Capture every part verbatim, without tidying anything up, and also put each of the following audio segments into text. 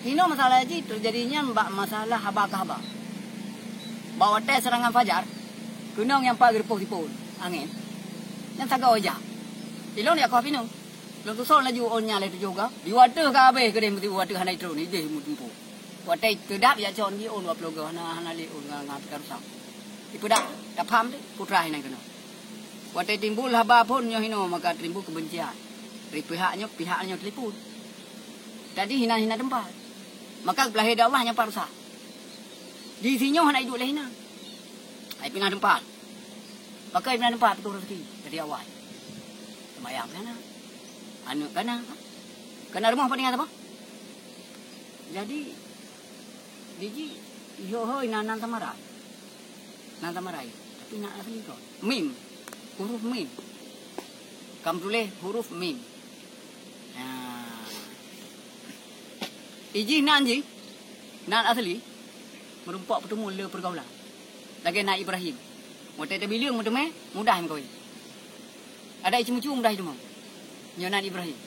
Hinoe masalah jih teujadi nyan bak masalah haba keu haba. Bak watèe seurangan fajar, keunong nyang pat geureupôh sipon angén, nyan sagoe ijak. Ilôn jak koh pineung. Lôn tuson laju ôn nyan lé tujoh goe. Di watèe ka habéh keudéh meusibu watèe hana itron, idéh meutumpôk. Watèe teudap jak cok di ôn dua ploh goe, hana, hana lé ôn ngon, ngon pika rusak. Ipeudap, tapham deh, putra hinan keunoe. Watèe timbul haba phon nyoe hinoe maka timbul keubencian. Dari pihak nyoe, pihak nyoe teuliput. Jadi hinan-hinan teumpat. Maka geupeulahé di Allah nyang pat rusak. Di sinyoe hana iduek lé hinan. Ai pinah teumpat. Pakai pinah teumpat peutoh raseuki dari awai. Seumayang kana. Aneuk kana. Kana rumoh paling saboh. Jadi, di jih, iho-ho inan-inan samaran. Nan samaran. Tapi nan asli kon. Mim. Huruf mim. Ka meutuléh huruf mim. Nah. Ijih nan jih, nan asli, meurumpok peuteumé le peurgaulan. Lagèe nan Ibrahim. Watèe tabileung meuteumé, mudah meukawen. Adak iceumeucue mudah iteumé. Nyoe nan Ibrahim.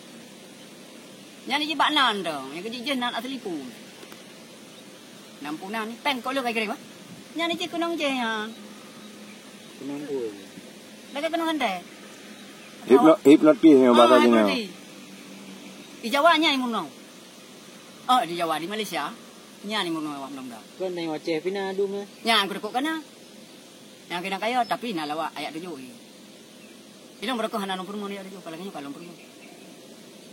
Nyan jih bak nan dong, nyang keujih jih nan asli pun. Nan pun nan, péng kok le kai kering, bah? Nyan jih keunong jih nyan. Keunong pun. Lagèe keunong santet. Hipno-, hipnotis nyoe bahasa jih nyoe. Hipnotis. Di Jawa nyan meurunoe. Oh, di Jawa, di Malaysia. Nyan meurunoe awak muda-muda. Kon na Aceh pih na dum nyan. Nyan keureukok kana. Nyang keunan kaya, tapi na lawak ayat tujoh. Ilôn beureukoh hana lôn peurumoh ayat tujoh, apalagi nyoe ka lôn peurumoh.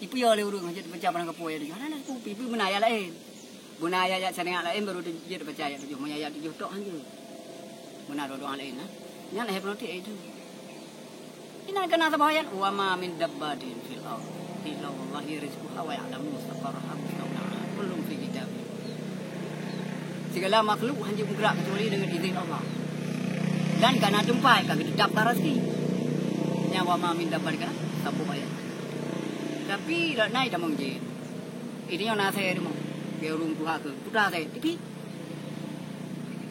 Ipiôh lé ureueng jeuet baca barang kapeue ayat tujoh. Hana, hana, ipiôh beuna ayat laén. Beuna ayat-ayat syariat laén baru jeuet baca ayat tujoh. Meunyo ayat tujoh tok han jeuet. Beuna doa-doa laén, ha. Nyan hipnotis ayat tujoh. Inan keunan saboh ayat, "Wa ma min dabbatin fil ardhi illa Allahu rizquha wa ya'lamu mustaqarraha wa mustawda'aha. Kullun fi kitabin." Sigala makhluk hana meugerak kecuali deungon izin Allah. Dan kana teumpat ka geuteutapkan raseuki. Nyan wa ma min dabbatin kana saboh ayat. Tapi dak nai tamong jén. Ini nyang na asai rumoh. Dia ureueng tuha keu putra asai. Tapi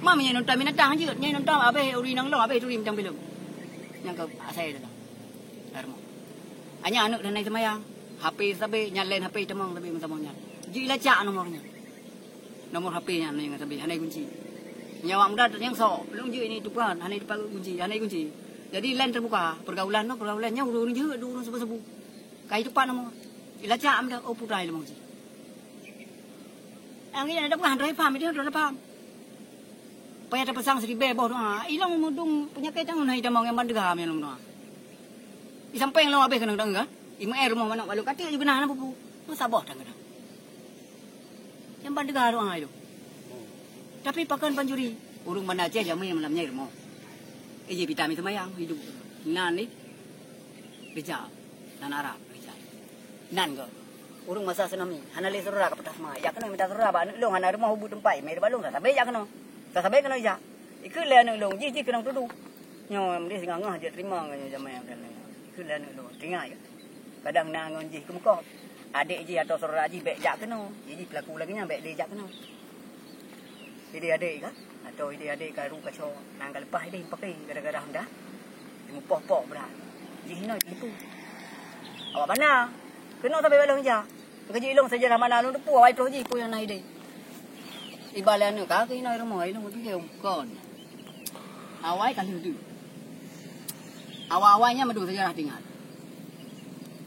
ma meunyoe nonton binatang jeuet, nyoe nonton abéh ureueng inong lom, abéh turi macam filem. Nyang ka asai dah. Lam rumoh. Hanya aneuk dan nai seumayang. H P sabe, nyan laén H P tamong sabe meutamong nyan. Jilacak nomor nyan. Nomor H P nyan nyang sabe, hana kunci. Nyan awak muda nyang sok, lôn jeuet ini tupan, hana dipakai kunci, hana kunci. Jadi laén teubuka, pergaulan tu, pergaulan nyan ureueng jeuet, ureueng sabe-sabe. Kai tupan nomor. Ilacak muda, oh putra ilmu kunci. Angin ada bukan, hana paham, dia hana paham. Payah tapasang siribèe boh doa. Ilong meudong peunyakét tanggong na itamong nyang ban teuga meunyoe lom doa. Isampéng lom abéh keunong-keunong kan? Imeu'èe rumoh manok balok katik ju geunah na pupu. Masa boh tan keunong. Nyang ban teuga doa ilong. Tapi pakon pancuri? Ureueng Banda Aceh jamé malam nyan i rumoh. Ijih pita mi seumayang hidup. Nan ni. Rijal. Nan Arab, rijal. Nan geuh. Ureueng masa tsunami, hana lé syedara ka peugah seumah. Jak keunoe mita syedara bak aneuk lôn hana rumoh ubu teumpat, mé bak lôn sabe jak keunoe. Sabe keunoe jak. Ikheun lé aneuk lôn, jih jih keunong tudoh. Nyoe meunan singoh-ngoh jeuet teurimong nyoe jamé. Ikheun lé aneuk lôn, teuingat geuh. Kadang na ngon jih keumeukoh. Adék jih atau syedara jih bèk jak keunoe. Jih jih peulaku lagèe nyan bèk lé jak keunoe. Idéh adék ka, atau idéh adék ka ru kaco, nang ka leupah idéh pakai gara-gara honda. Jimupoh-poh brat. Jih inoe jipu. Awak bana. Keunoe sabe bak lôn ija. Ka jih ilong sejarah bana lôn teupeu awai ploh jih peue nyang na idéh. Iba lé aneuk ka keu inoe rumoh ilong tu je kon. Awai ka lheueh deuh. Awai-awai nyan meudong sejarah teuingat.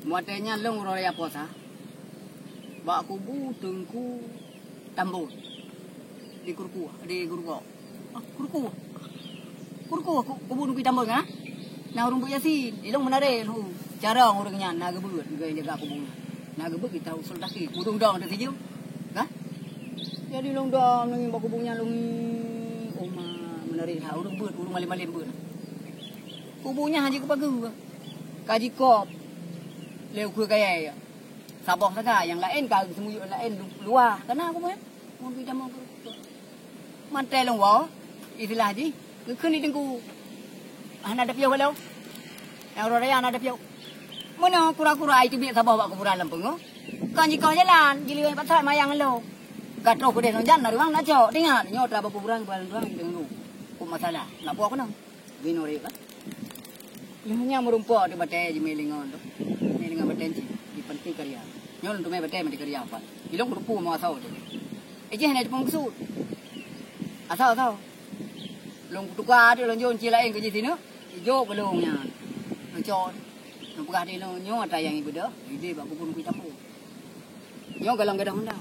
Watèe nyan lôn uroe raya puasa. Bak kubu Teungku Tambon. Di Kurkua, di Gurugok. Ah, Kurkua. Kurkua, ku-, kubu Teungku Tambon kan? Nah, ureueng beuet Yasin. Ilong meunaré lheueh. Carông ureueng nyan na geubeuet, geujaga kubu nyan. Na geubeuet kita usul taki. Udong dong teuh sijeuem. Kan? Jadi lôn dong nangin bak kubu nyan lôn. Oh ma, meunaré that ureueng beuet, ureueng malém-malém beuet. Kubu nyan hana jikeupageue. Ka jikop. Lé ukeue kayèe. Saboh sagai, nyang laén ka seumuyuek laén lu-, luwa. Kana aku meuh? Mun pih tamong keu mantèe lôn woe, istilah jih, geukheun di teungku. Hana tapiôh balong. Nyang uroe raya hana tapiôh. Meunoe kura-kura ai teubiet saboh bak kuburan lam peungoh. Kon jikoh jalan, jiliwet pasai mayang lom. Ka troh keudeh nonjan, na ruang na cok. Teuingat, nyoe atra bak kuburan, kuburan ruang, teungku. Kok masalah. Nak buah keunoe. Binoe rayek kan? Nyoe nyan meurumpok di batèe jimé lingon tu. Jimé lingon batèe cit, di panti karya. Nyoe lôn teumé batèe mantong karya pat. Ilong rupu mau asau tu. Ejeh na tepung kesut. Asau asau. Long tuka tu long jon cil lain ke jih sini. Ijo belong nyan. Ngecor. Nang peugah di nyoe ata nyang ibeudôh. Ide bak bubun kui tapu. Nyoe galang gadah Honda.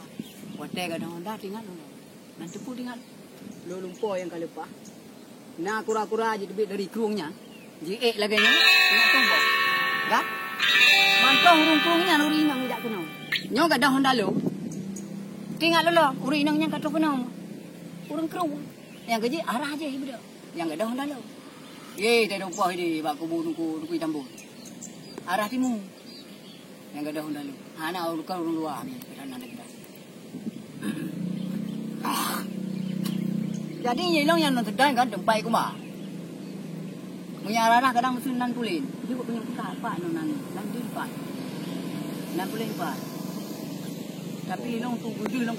Watèe gadah Honda tinggal long. Nan teupeu tinggal. Lo lumpo nyang ka leupah. Na kura-kura jiteubiet dari krueng nyan. Jiék lagèe nyan. Ingat tumbok. Kan? Mantong ureueng krueng nyan ureueng inong jak keunoe. Nyoe gadah Honda lo. Tinggal lolo ureueng inong nyan ka troh keunoe. Ureueng krueng. Nyang keujih arah jih ibeudôh. Nyang gadah Honda lo. Ye, teudopoh di bak kubu nuku nuku Tambon. Arah timu. Nyang gadah Honda lo. Hana ureueng ureueng luwa ni, kadang na lagi dah. Jadi nyilong nyang non sedang kan tempat kuma. Punya arah kadang mesin nan pulin. Dia buat punya buka apa non nan nan di depan. Nan pulin depan. Tapi long tu bujur long